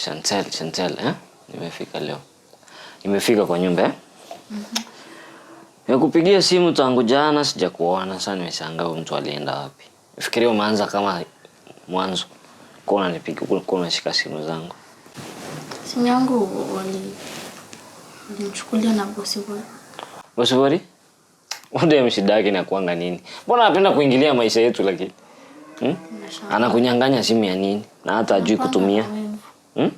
Chantel, Chantel, eh? Nimefika leo. Nimefika kwa nyumba, eh? Nimekupigia simu tangu jana sijakuona, sasa nimeshangaa huyu mtu alienda wapi. Fikiria umeanza kama mwanzo. Kwa unanipiga, kwa unashika simu zangu. Simu yangu walinichukulia na bosi wangu. Bosi Bori? Ndio shida yake ni kuanga nini? Mbona anapenda kuingilia maisha yetu lakini? Hmm? Anakunyang'anya simu ya nini? Na hata hajui kutumia. Hmm?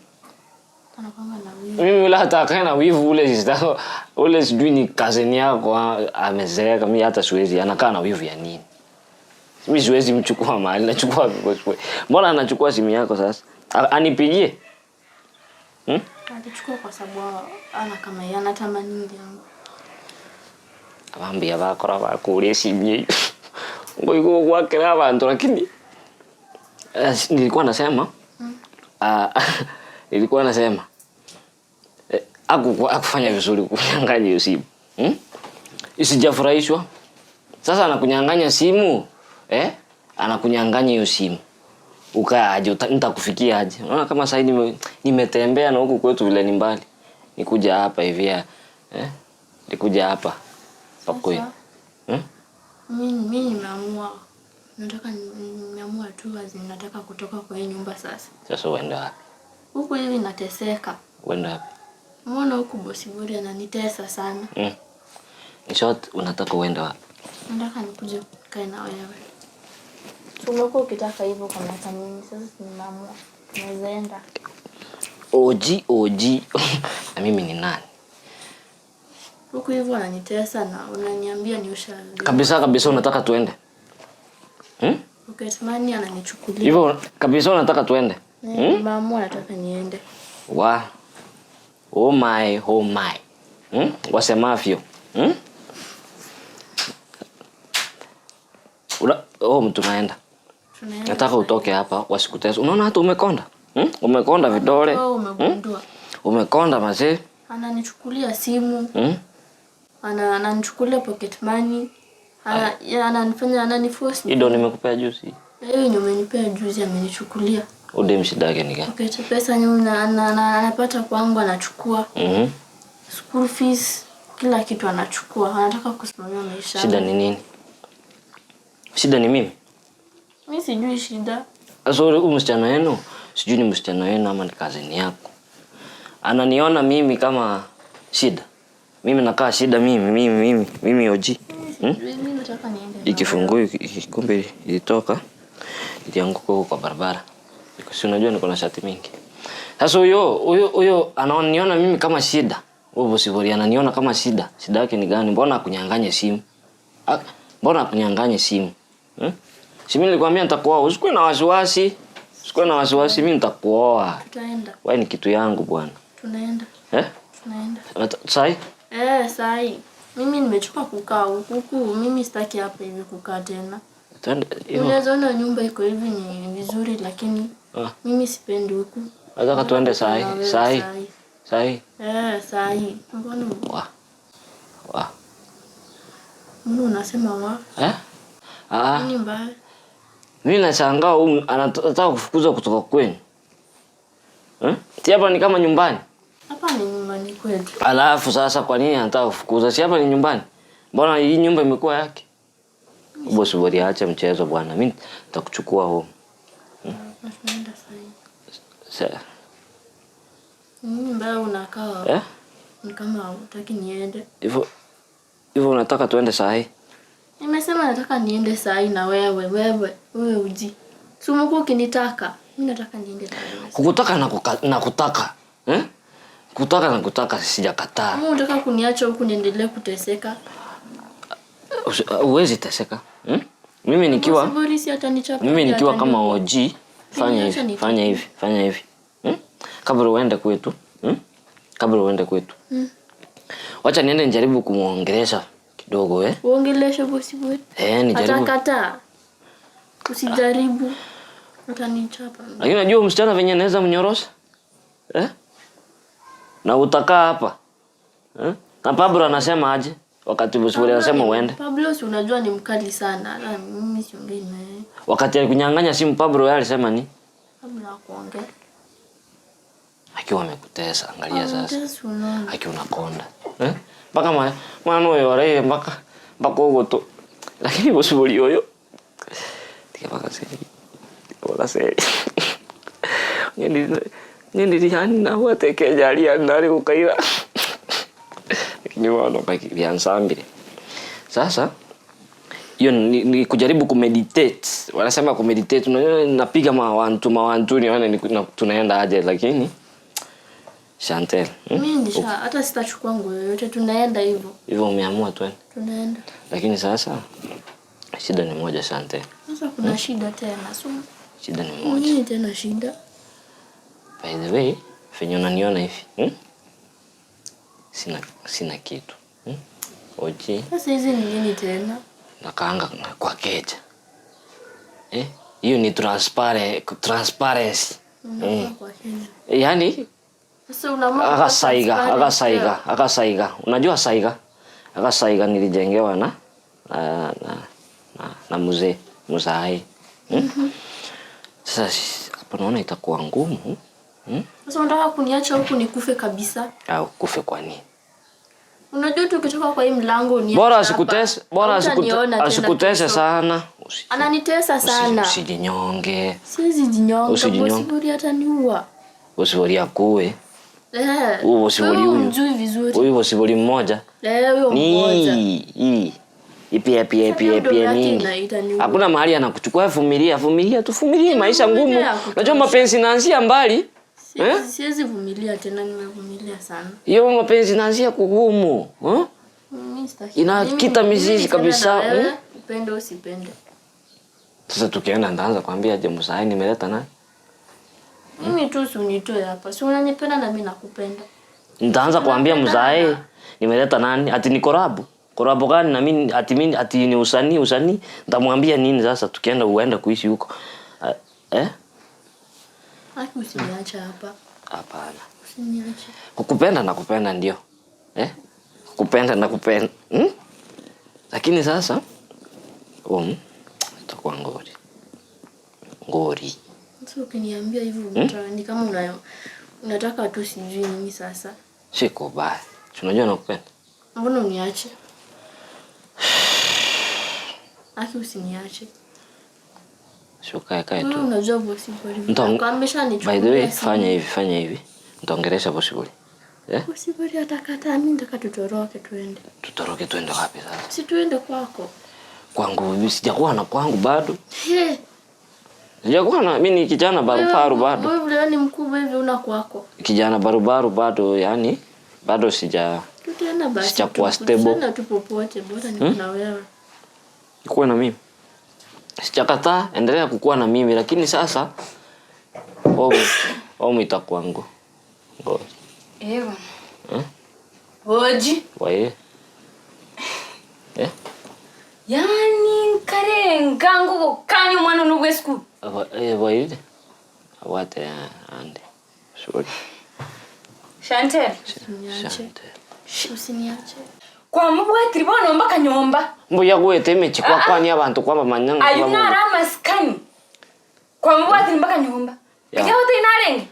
Mimi ule hata akae na wivu ule sister, ule sijui ni cousin yako amezeeka, mimi hata siwezi. Anakaa na wivu ya nini? Mimi siwezi mchukua mahali, nachukua bosi Bori. Mbona anachukua simu yako sasa? Anipigie? Hmm? Alichukua kwa sababu ana kama yeye anatamani yangu. Abambia bakora bakure simu eyo. Ngoigo gwakera abantu lakini nilikuwa nasema nilikuwa nasema hakufanya vizuri kunyang'anya hiyo simu. Hmm? Sijafurahishwa. Sasa anakunyang'anya simu, eh? Anakunyang'anya hiyo simu. Ukaa aje, nitakufikia aje? Unaona kama sasa nimetembea na huku kwetu vile ni mbali. Nikuja hapa hivi ya, eh? Nikuja hapa. Pakwe. Hmm? Mimi nimeamua. Nataka nimeamua tu wazi nataka kutoka kwa hii nyumba sasa. Sasa uende wapi? Huku hivi nateseka. Uende wapi? Mbona huku bosi Bori ananitesa sana. In short, unataka uende wapi? Nataka nikuje nikae na wewe. Umekuwa ukitaka hivyo kwa miaka mingi, sasa nimeamua. Tunaweza enda. OG, OG. Na mimi ni nani? Huku hivyo unanitesa na unaniambia nioshe vyombo. Kabisa kabisa unataka tuende? Hmm? Pocket money ananichukulia. Hivyo kabisa unataka tuende? Nimeamua nataka niende. Wa. Oh my, oh my. Hmm? Wasemavyo. Hmm? Ula, oh, mtu naenda. Tunaenda. Nataka utoke hapa wasikutese. Unaona hata umekonda? Hmm? Umekonda vidole. Oh, umegundua. Umekonda mazee. Ananichukulia simu. Hmm? Ananichukulia pocket money. Ananifanya, ananiforce. Hii ndio nimekupea juzi. Hiyo ndio umenipea juzi, amenichukulia. Udem shida yake ni gani? Pocket pesa ni anapata kwangu anachukua. School fees, kila kitu anachukua. Anataka kusimamia maisha. Shida ni nini? Shida ni mimi? Mimi sijui shida. Sasa huyu msichana wenu, sijui ni msichana wenu ama ni cousin yako. Ananiona mimi kama shida. Mimi nakaa shida mimi, mimi, mimi, mimi OG. Hmm? Mimi nataka niende. Ikifunguo kumbe ilitoka ilianguka huko kwa barabara. Si unajua niko na shati mingi. Sasa huyo ananiona mimi kama shida. Huyo bosi Bori ananiona kama shida. Shida yake ni gani? Mbona akunyang'anye simu? Mbona akunyang'anye simu? Hmm? Si mimi nilikwambia nitakuoa. Usikuwe na wasiwasi. Usikuwe na wasiwasi, mimi nitakuoa. Tutaenda. Wewe ni kitu yangu bwana. Tunaenda. Eh? Tunaenda. Sai? Sai. Mimi nimechoka kukaa huku. Huku mimi sitaki hapa hivi kukaa tena. Tuende, hiyo. Unaweza ona nyumba iko hivi ni vizuri lakini mimi sipendi huku. Nataka tuende sai, Na wewe sai. sai. Sai. Sai. Mbona? Wa. Wa. Mbona unasema wa? Eh? Nini mbaya? Mimi nashangaa huyu anataka kufukuza kutoka kwenu. Eh? Si hapa ni kama nyumbani. Hapa ni nyumbani kwetu. Alafu sasa kwa nini anataka kufukuza? Si hapa ni nyumbani. Mbona hii nyumba imekuwa yake? Bosi Bori, acha mchezo bwana. Mimi nitakuchukua home. Tunaenda sasa. Nini mbaya unakaa? Eh? Ni kama hutaki niende. Hivyo hivyo unataka tuende saa hii? Nimesema nataka niende saa hii na wewe, wewe, wewe uji. Si umekuwa ukinitaka. Mimi nataka niende na wewe. Kukutaka na na kutaka. Eh? Kutaka na kutaka sijakataa. Kama unataka kuniacha huku niendelee kuteseka? Huwezi teseka. Hmm? Mimi nikiwa Bosi Bori si atanichapa, mimi nikiwa ataniua. kama OG, fanya Niacha hivi, ni- fanya hivi, fanya hivi. Hmm? Kabla uende kwetu. Hmm? Kabla uende kwetu. Wacha niende nijaribu kumuongelesha kidogo? Uongeleshe bosi Bori. Nijaribu. Atakataa. Usijaribu. Utanichapa. Lakini unajua msichana venye anaweza mnyorosha? Na utakaa hapa. Na Pablo anasema aje? Wakati bosi Bori anasema uende. Pablo si unajua ni mkali sana. Hata mimi siongei na yeye. Wakati alikunyang'anya simu Pablo yeye alisema ni? Pablo hakuongea. Akiwa amekutesa, angalia sasa. Akiwa unakonda. Eh? Mpaka mwana huyo wale mpaka mpaka huko tu. Lakini bosiboli yoyo. Tika mpaka seri. Tika seri. Nyendi yani na wateke jalia ndari kukaira. Lakini wano kakiansambire. Sasa hiyo ni kujaribu kumeditate. Wanasema kumeditate, unajua napiga mawantu nione tunaenda aje, lakini Chantel. Mimi nisha hata sitachukua nguo yoyote, tunaenda hivyo. Hivyo umeamua twende. Tunaenda. Lakini sasa shida ni moja Chantel. Sasa kuna shida tena. So shida ni moja. Nini tena shida? By the way, venye unaniona hivi, Sina kitu. Oji. Sasa hizi ni nini tena? Nakaanga kwa keja. Hiyo ni transparency. Kwa keja. Yaani sasa unaamua akasaiga. Unajua saiga? Akasaiga nilijengewa na na mzee, mzai. Sasa hapo naona itakuwa ngumu. Sasa unataka kuniacha huku nikufe kabisa? Au kufe kwa nini? Unajua tukitoka kwa hii mlango ni bora asikutese, bora asikutese sana. Ananitesa sana. Usijinyonge. Siwezi jinyonga. Bosibori ataniua. Bosibori akue. Huyu bosibori huyu. Mjui vizuri. Huyu bosibori mmoja. Huyo mmoja. Ni ipia mingi. Hakuna mahali anakuchukua. Vumilia, vumilia, tuvumilie maisha ngumu. Unajua mapenzi inaanzia mbali. Siwezi vumilia tena, nimevumilia sana. Hiyo mapenzi inaanzia kugumu. Inakita mizizi kabisa. Upende usipende. Sasa tukienda ndaanza kuambia je, msai nimeleta nani? Mimi tu si unitoe hapa. Si unanipenda na mimi nakupenda. Nitaanza kuambia mzae nimeleta nani? Ati ni korabu. Korabu gani na mimi ati mimi ati ni usanii. Nitamwambia nini sasa tukienda uende kuishi huko? Eh? Aki usiniache hapa. Hapana. Usiniache. Kukupenda na kupenda ndio. Kukupenda na kupenda. Lakini sasa itakuwa ngori. Ngori. Sasa ukiniambia hivyo ni kama unataka tu sijui nini sasa. Siko baya. Unajua nakupenda. Mbona uniache? Aki usiniache. Sio kae tu. Unajua Bosibori. By the way, fanya hivi. Nitaongelesha Bosibori. Bosibori atakataa, mimi nataka tutoroke tuende. Tutoroke tuende wapi sasa? Si tuende kwako. Kwangu sijakuwa na kwangu bado. Sijakuwa na mimi ni kijana barubaru bado. Wewe vile ni mkubwa hivi una kwako. Kijana barubaru bado, yani bado sija. Tutaenda basi. Sijakuwa stable. Tutaenda tu popote, bora ni na wewe. Kuwa na mimi. Sijakataa, endelea kukua na mimi, lakini sasa omu itakuwa ngo. Ewa. Oji. Wae. Yani nkarenga nguko kanyu mwana nubwe school. Wae. Awate ande. Sorry. Chantel. Chantel. Usiniache. Kwa mubwatiri bono mpaka nyomba. Mbuya gwete mechi kwa kwani abantu kwamba manyanga. Ayuna rama skani. Kwa mubwatiri mpaka nyomba. Kaya wote inarenge.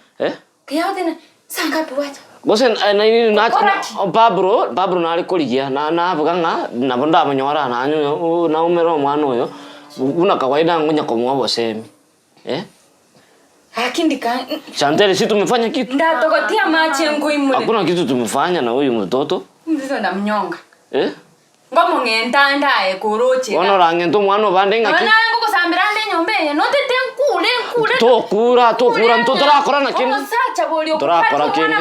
Kaya wote na sangapi wacha. Gose na nini na Pablo nali kuligia na na buga nga na bonda manyora na anyu na umero mwana uyo una kawaida ngunya kwa mwabo semi. Hakindi ka Chantel, si tumefanya kitu. Ndatokotia machi nguimule. Hakuna kitu tumefanya na huyu mtoto. Mtoto ndamnyonga. Ngomo ngenda ndaye kuruchi. Ono range ndo mwana bande ngaki. Ona ngo kusambira nde nyombe no tete nkule nkule. Tokura ntotora na kindi. Ono sacha boli Torakora kindi.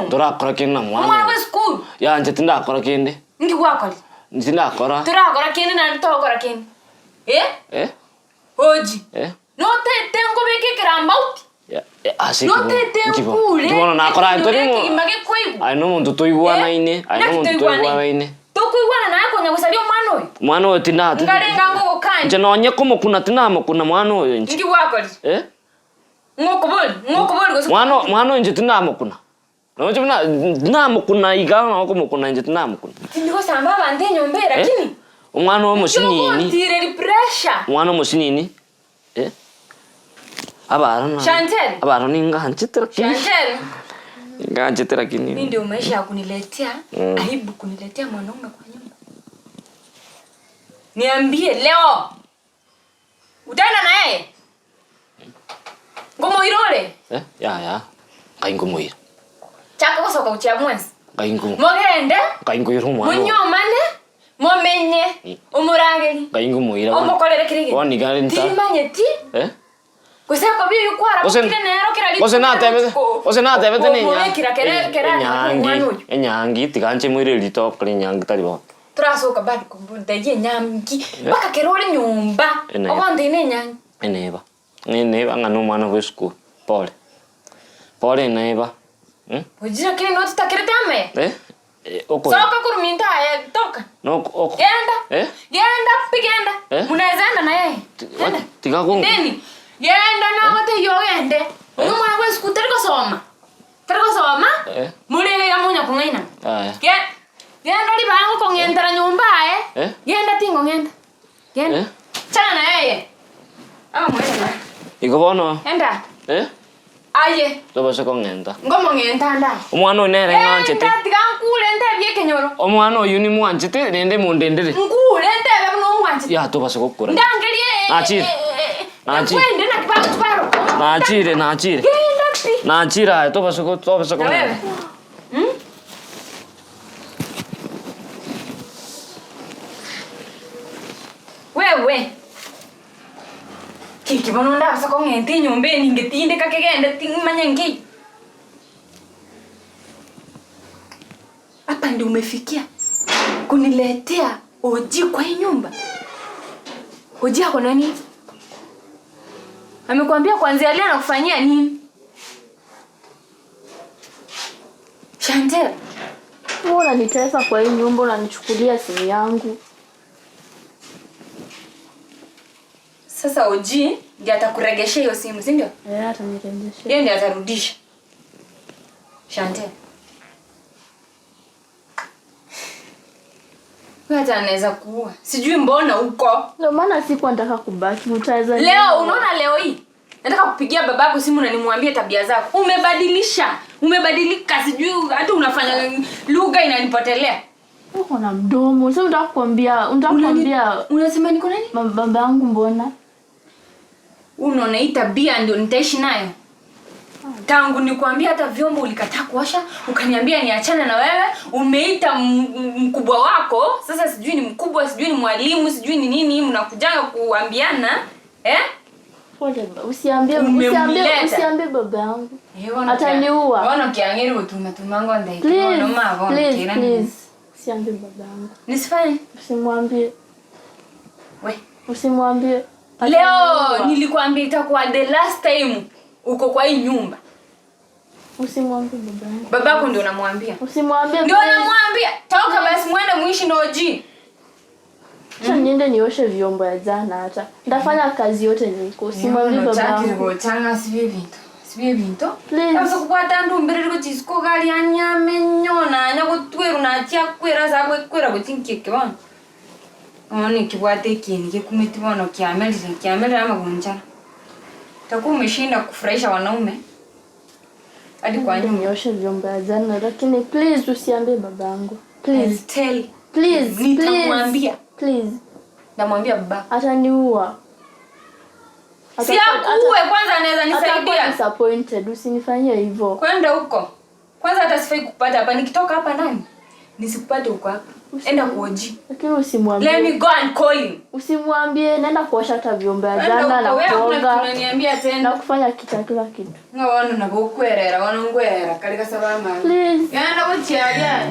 Torakora kindi na mwana. Mwana we school. Ya nje tindakora kindi. Ndi gwakora. Ndakora. Torakora kindi na tokora kindi. Oji. No tete ngobeke kirambauti. Ya asi. No tete nkule. Ndibona nakora ntorimo. Image koigu. Ai no muntu toiguana ine. Ai no muntu toiguana ine. Tokuigwana naye konya gusaria omwana oyo. Mwana oyo tina. Ngarenga ngo kanje. Nje nonye kumukuna tina mukuna mwana oyo nje. Ndi gwakori. Ngokoboli, ngokoboli gose. Mwana oyo nje tina mukuna. Nonje mna tina mukuna igana na kumukuna nje tina mukuna. Ndiko samba bande nyombe lakini. Omwana oyo musinini. Tire pressure. Omwana musinini. Abaro na. Chantel. Abaro ninga hanchitira. Chantel. Nganchete lakini. Mimi ndio maisha ya kuniletea aibu, kuniletea mwanaume kwa nyumba. Niambie leo. Utaenda na yeye? Ngomo irore? Ya ya. Kaingo moira. Chaka kosoka uchia mwezi. Kaingo. Mogende? Kaingo iru mwana. Munyomane? Momenye? Umurageri? Kaingo moira. Omokorere kirige. Woni gari nta. Timanye ti? Kuseko bi yukwara kukire nero kira li. Ose na tebete ni nya. Kira kera kera nyangi. Enyangi tiganche mwire lito kuri nyangi tari bo. Turasoka bari kumbunda ye nyangi. Baka kerore nyumba. Ogonde ne nyangi. Eneba. Eneba ngano mwana we school. Pole. Pole neba. Ujira kile no tutakirete ame? Oko. Soka kuruminta toka. No oko. Genda. Genda pigenda. Munaweza enda na yeye. Tiga kongo. Nini? Genda na wote yo gende. Uyu mwana we school tari kosoma. Tari kosoma? Mulele ya munya kungaina. Genda libango kongentera nyumba Genda tingo ngenda. Genda. Chana na yeye. Ama mwenda. Iko bono. Enda. Aye. Tobose kong'enta. Ngomo ng'enta nda. Omwana oyo nere ng'anchete. Enda tiga nkure ntebie ekenyoro. Omwana oyo ni mwanchete rende mundendere. Nkure ntebe buna omwanchete. Ya tobase gokura. Ndangerie. Nachire. Nachire. Nakwende na kibago tubaro. Nachire, nachire. Genda pi. Nachire aye tobase go tobase kong'enta. Wewe. Kiki bono ndabasa kong'enta enyomba eye ningetindeka kegende timanye nki. Hapa ndio umefikia kuniletea oji kwa hii nyumba. Oji yako nani? Amekwambia kuanzia leo anakufanyia nini? Chantel, wewe unanitesa kwa hii nyumba, unanichukulia simu yangu. Sasa Oji ndiye atakuregesha hiyo simu, si ndio? Ataniregesha. Yeye ndiye atarudisha. Chantel. Wewe hata anaweza kuua. Sijui mbona uko. Ndio maana sikuwa nataka kubaki, utaweza. Leo unaona leo hii? Nataka kupigia babako simu na nimwambie tabia zako. Umebadilisha. Umebadilika, sijui hata unafanya lugha inanipotelea. Uko na mdomo. Sasa unataka kuambia, unataka kuambia unasema niko nani? Baba yangu mbona? Unaona hii tabia ndio nitaishi nayo. Tangu nikwambia hata vyombo ulikataa kuosha, ukaniambia niachane na wewe, umeita mkubwa wako, sasa sijui ni mkubwa, sijui ni mwalimu, sijui ni nini, mnakujanga kuambiana, Pole, usiambie, usiambie, usiambie baba yangu. Ataniua. Wana kiangeri utuma tumango ndai. Please, please, please. Usiambie baba yangu. Nisifanye. Usimwambie. We. Usimwambie. Leo nilikwambia itakuwa the last time uko kwa hii nyumba. Usimwambie baba yangu. Babako ndio unamwambia. Usimwambie. Ndio unamwambia. Toka basi muende muishi na Oji. Acha niende nioshe vyombo ya jana hata. Ndafanya kazi yote niko. Usimwambie baba yangu. Changa sibi bintu. Sibi bintu. Please. Abuso kukwata ndumbirire kuchisiko gali anyamenyo na nyagotweru na chia kwera zakwe kwera kuchinkeke bona. Oni kibwate kini kikumiti bona kiamelire kiamelire ama kunjana. Takuwa umeshinda kufurahisha wanaume. Hadi kwa nyumba. Nioshe vyombo ya jana lakini please usiambie babangu. Please. Tell. Please. Nitamwambia. Please. Namwambia baba. Ataniua. Si akuue kwanza anaweza nisaidia. Atakuwa disappointed, usinifanyie hivyo. Kwenda huko. Kwanza hata sifai kupata hapa, nikitoka hapa ndani nisikupate huko hapa. Enda kuoji. Lakini usimwambie. Let me go and call him. Usimwambie, naenda kuosha hata vyombo ya jana na kuoga. Unaniambia tena. Na kufanya kitu kila kitu. Ngaona na bokwerera, wana ngwera, kalika sabama. Please. Yanda kuchialia.